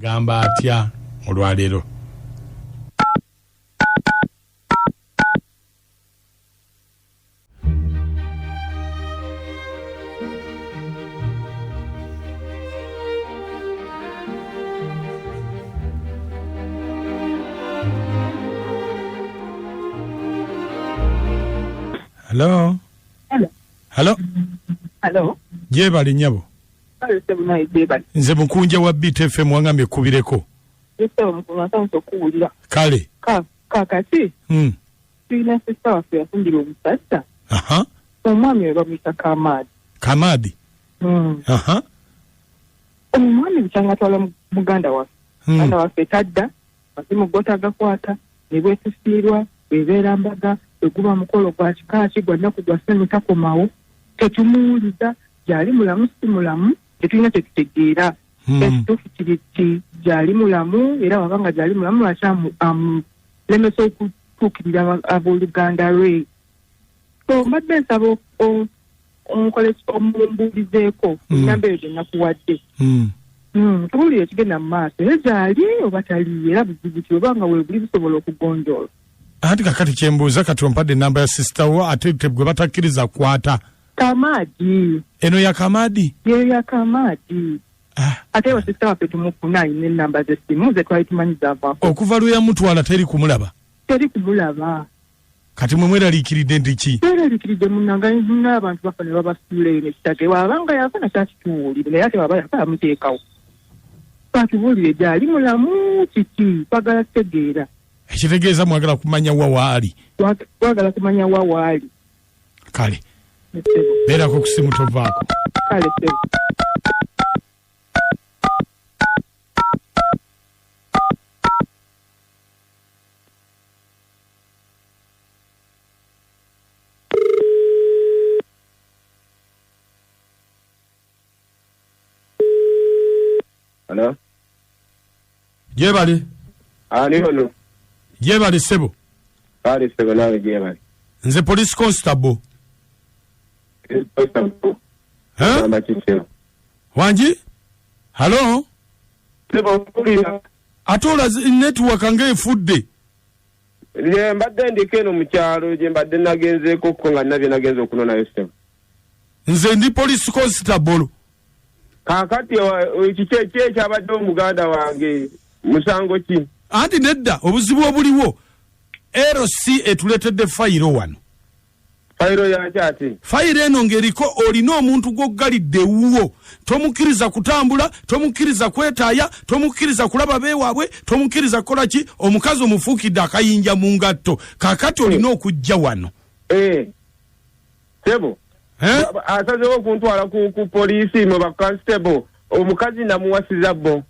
Agamba atya olwaleero? Hello. Hello. Hello. Hello. Jebali nyabo. Nze mukunja wa Beat FM wangambye kubireko. Kale. Kakati. Tulina sister waffe yafumbirwa omusajja. Aha. Omwami we bamuyita Kamadi. Kamadi. Aha. Omwami bukyanga atwala muganda waffe. Muganda waffe tadda, masimu go tagakwata, ne bwetufiirwa, bwebeera mbaga, bwe mukolo gwa kika ki gwa nnaku gwa ssanyu takomawo, tetumuwuliza, gyali mulamu si mulamu, tetulina kyetutegeera. Ekituufu kiri ki gyali mulamu, era wabanga gyali mulamu lwaki amulemesa okutuukirira abooluganda lwe. So mbadde nsaba omumbuulizeeko ennamba eyo gye nakuwadde. Tubuulire ekigenda mu maaso, era gyali oba tali, era buzibu ki oba nga weebuli busobola okugonjoola. Anti kakati kyembuuza, kati ompadde ennamba ya sisita wo ate gwe batakkiriza kukwata. Kamadi. Eno ya Kamadi? Ye ya Kamadi. Ate wa sisita waffe tumufuna alina ennamba z'essimu ze twali tumanyi zaavaako. Okuva lwe yamutwala teri kumulaba? Teri kumulaba. Kati mwe mweraliikiridde nti ki? Tweraliikiridde munnange, n'abantu bafa ne babasuula eyo n'ekitake. Bw'abanga yafa nakyakituwulire, naye ate bw'aba yafa yamuteekawo. Batubuulire gyali mulamu kiki, twagala kutegeera. Ekitegeeza mwagala kumanya wa waali. Twagala kumanya wa waali. Kale. Beerako ku ssimu tovaako. Kale ssebo. Hello? Jebali. Ani ono? Jebali ssebo. Kale ssebo nawe jebali. Nze police constable. Wangi? Hello? Ssebo mpulira. Ate olaze network ng'efudde. Ye mbadde ndiko eno mu kyalo gye mbadde nagenzeeko ko nga nabye nagenze okunonayo ssebo. Nze ndi police constable. Kaakati kiki ekyabadde omuganda wange musango ki? Anti nedda obuzibu obuliwo LC etuleetedde fayiro wano. Fayiro yaki ate? Fayiro eno ng'eriko olina omuntu gw'oggalidde ewuwo, tomukkiriza kutambula, tomukkiriza kwetaaya, tomukkiriza kulaba beewaabwe, tomukkiriza kukola ki, omukazi omufuukidde akayinja mu ngatto. Kaakati olina okujja wano. Ssebo. Asazeewo okuntwala ku poliisi mwe ba constable, omukazi namuwasiza bo.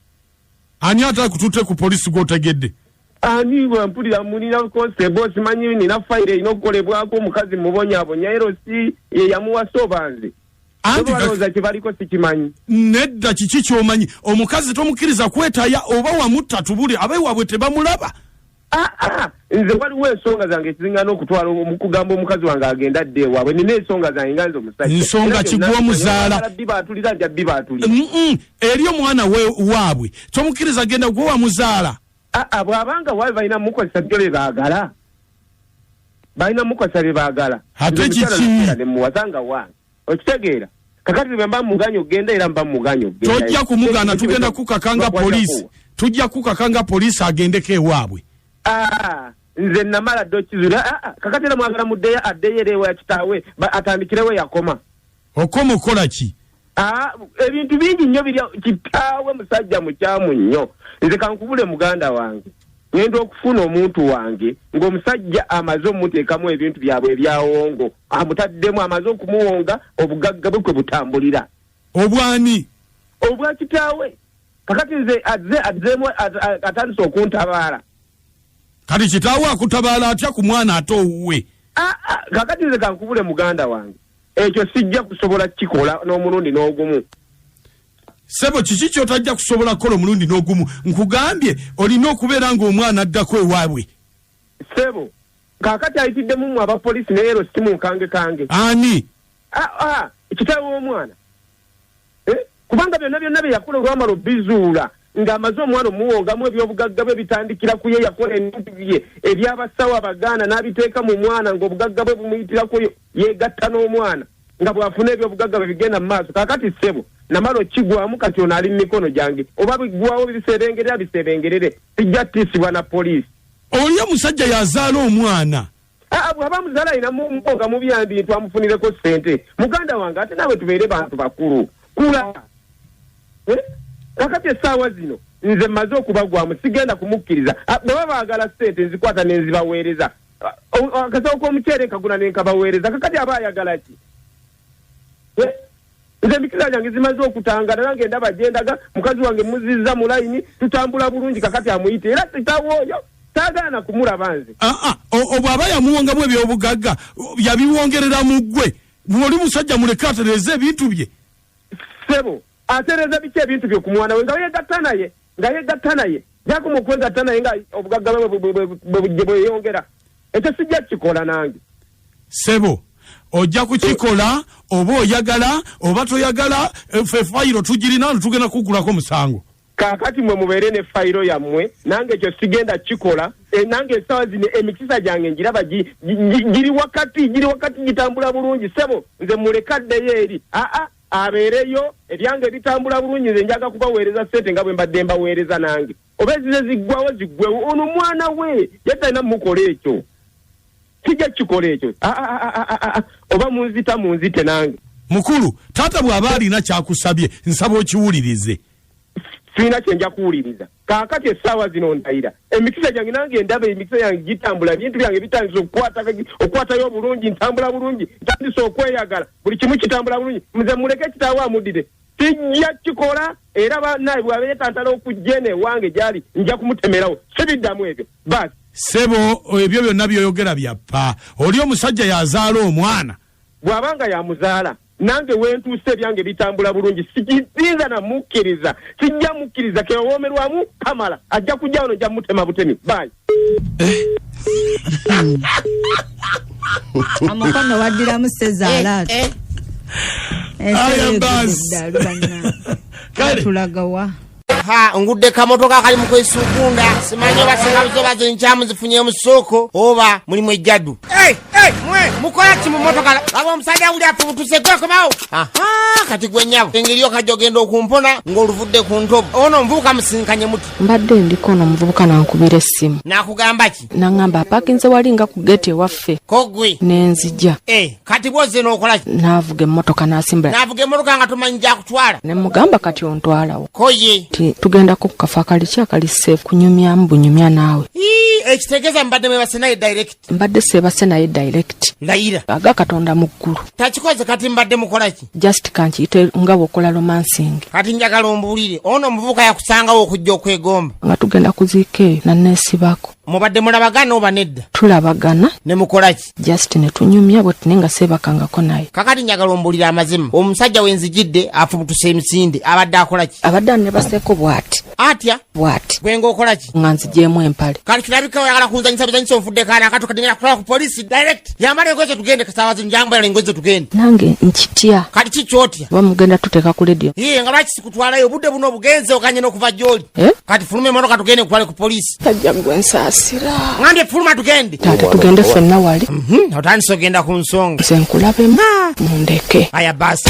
Ani ate akututte ku poliisi gw'otegedde? Ani bwe mpulira mulina constable, simanyi nina fayiro erina okukolebwako, omukazi mubonyaabonya LC ye yamuwasa oba nze. Anti balowooza kye baliko sikimanyi. Nedda kiki ky'omanyi? Omukazi tomukkiriza kwetaaya oba wamutta tubuli, abeewaabwe tebamulaba. Nze waliwo ensonga zange eziŋŋana okutwala okugamba omukazi wange agenda adde ewaabwe. Nina ensonga zange nga nze omusajja. Nsonga ki gw'omuzaala? Bibaatulira nja bibaatulira. Eri omwana waabwe tomukkiriza genda gwe wamuzaala. Bw'abanga waabe balina mukozesa byo bye baagala. Balina mukozesa bye baagala. Ate kiki? Ne muwasa nga wange. Okitegeera? Kakati bwe mba muganya okugenda era mba muganya okugenda. Tojja kumugaana, tugenda kukakanga poliisi. Tujja kukakanga poliisi agendeko ewaabwe. Nze namala dda okizula. Kakati era mwagala muddeyo addeyo era ewa kitaawe atandikirewo yakoma. Okoma okola ki? Ebintu bingi nnyo biri kitaawe musajja mukyamu nnyo. Nze kankubule muganda wange. Ngenda okufuna omuntu wange ng'omusajja amaze omuteekamu ebintu byabwe ebyawongo, amutaddemu amaze okumuwonga obugagga bwe kwe butambulira. Obwani? Obwa kitaawe. Kakati nze azzeemu atandise okuntabaala. Kati kitaawe akutabaala atya ku mwana ate owuwe? Kakati nze kankubule muganda wange. Ekyo sijja kusobola kukikola n'omulundi n'ogumu. Ssebo kiki ky'otajja kusobola kukola omulundi n'ogumu? Nkugambye olina okubeera ng'omwana addako ewaabwe. Ssebo, kaakati ayitiddemu mmwe abapoliisi naye ero si munkange kange. Ani? Kitaawe w'omwana. Kubanga byonna byonna bye yakola olwamala obizuula Ng'amaze omwana omuwongamu ebyobugagga bwe bitandikira ku ye, yakola ebintu bye ebyabasawo Abaganda n'abiteeka mu mwana, ng'obugagga bwe bumuyitirako, yeegatta n'omwana nga bw'afuna ebyobugagga bwe bigenda mu maaso. Kaakati ssebo, namala okigwamu, kati ono ali mu mikono gyange. Oba biggwawo bisebengerera, bisebengerere, sijja ttiisibwa na poliisi. Oli omusajja yazaala omwana. Aa, bw'aba muzaala alina muwonga mu byambintu, amufunireko ssente. Muganda wange, ate naawe tubeere bantu bakulu, kula. Eh? Kakati essaawa zino nze mmaze okubagwamu, sigenda kumukkiriza. Ah, bwe baba baagala ssente nzikwata ne nzibaweereza. Ah, akasawo k'omuceere nkagula ne nkabaweereza. Kakati aba ayagala ki? Eh? Nze emikisa gyange zimaze okutangana, nange ndaba gyendaga. Mukazi wange muzizza mu layini, tutambula bulungi. Kakati amuyite, era sitawo oyo saagaana kumulaba nze. Aa, bw'aba yamuwongamu ebyobugagga, yabiwongerera mu ggwe. Oli musajja muleke atereeze ebintu bye. Ssebo, atereeza biki ebintu bye ku mwana we nga yegatta naye, nga yegatta naye gyakoma okwegatta naye nga obugagga bwe bwe bweyongera? Ekyo sijja kukikola nange. Ssebo, ojja kukikola oba oyagala oba toyagala. Ffe fayiro tugirina, tugenda kuggulako musango. Kaakati mwe mubeere ne fayiro yammwe, nange ekyo sigenda kukikola. Nange essaawa zino emikisa gyange ngiraba giri wakati, giri wakati, gitambula bulungi. Ssebo, nze muleka addeyo eri, aa, abeereyo. Ebyange bitambula bulungi. Nze njaga kubaweereza ssente nga bwe mbadde mbaweereza nange. Oba ezize ziggwawo, ziggwewo. Ono mwana we, ye talina mukola ekyo, sijja kukikola ekyo. Oba munzita, munzite nange. Mukulu, taata bw'aba alina kyakusabye, nsaba okiwulirize. Sirina kyenja kuwuliriza. Kaakati essaawa zino ndayira emikisa gyange, nange ndaba emikisa gyange gitambula, ebintu byange bitandise okukwatayo obulungi, ntambula bulungi, ntandise okweyagala, buli kimu kitambula bulungi. Nze muleke kitaawe amuddire, sijja kikola. Era banaye bw'abe yetantala okujja eno ewange gyali, nja kumutemerawo, sibiddamu ebyo basi. Ssebo, ebyo byonna byoyogera byappa. Oli omusajja yazaala omwana. Bw'abanga yamuzaala, nange wentuuse ebyange bitambula bulungi, sikiyinza namukkiriza, sijja mukkiriza. Kewoomerwamu kamala, ajja kujja wano, nja mutema butemi. Bye. Omukono waddiramu sezaala ati. Aya, basi. Kale. Tulagawa? Ha, ngudde kamotoka kali mu kwesugunda, simanyi oba singabuzo bazinkyamu zifunye musuuku oba mulimu ejjaddu. Hey, hey, mwe mukola ki mu motoka? Laba omusajja wuli afubutuse, gwekomawo. Aha, kati gwe nnyabo, engeri okajja ogenda okumpona ng'oluvudde ku ntobo. Ono omuvubuka musinkanye muti? Mbadde ndiko ono omuvubuka nankubira essimu. N'akugamba ki? Naŋŋamba apaakinze wali nga ku geeti ewaffe. Ko gwe? Nenzija. Eh, kati bwozze n'okola ki? N'avuga emmotoka n'asimbula. N'avuga emmotoka nga tomanyi gyakutwala? Ne mugamba, kati ontwalawo? Ko ye? Ti tugendako ku kafo akali ki, akali safe, kunyumyamu bunyumya naawe. Ii, ekitegeeza mubadde mwebase naye direct? Mbadde seebase naye direct. Layira. Aga Katonda mu ggulu. Takikoze. Kati mbadde mukola ki? Just kankiyite nga bw'okola romancing. Kati njagala ombuulire, ono omuvubuka yakusangawo okujja okwegomba? Nga tugenda kuziika eyo, naneesibako. Mubadde mulabagana oba nedda? Tulabagana. Ne mukola ki? Just ne tunyumya bwe tune nga seebakangako naye. Kakati njagala ombuulire amazima, omusajja wenzijidde afubutuse emisinde, abadde akola ki? Abadde anebaseeko bw'ati. Atya? Bw'ati. Gwe ng'okola ki? Nga nzigyemu empale. Kati kirabika oyagala kunzanyisa bizanyisa, onfudde kaana akato. Kati ngenda kutwala ku polisi direct. Yambala engoye zo tugende. Kasaawa zino yambala engoye zo tugende. Nange nkitya. Kati ki kyotya? Oba mugenda tuteeka ku lediyo. Iye, nga lwaki sikutwalayo? Obudde buno obugenze oganye n'okuva gy'oli. Eh? Kati fuluma emotoka tugende nkutwale ku polisi. Tajja gwe, nsaasira. Ngambye fuluma tugende. Taata, tugende ffenna wali. Otandise ogenda ku nsonga. Nze nkulabemu, mundeke. Aya basi.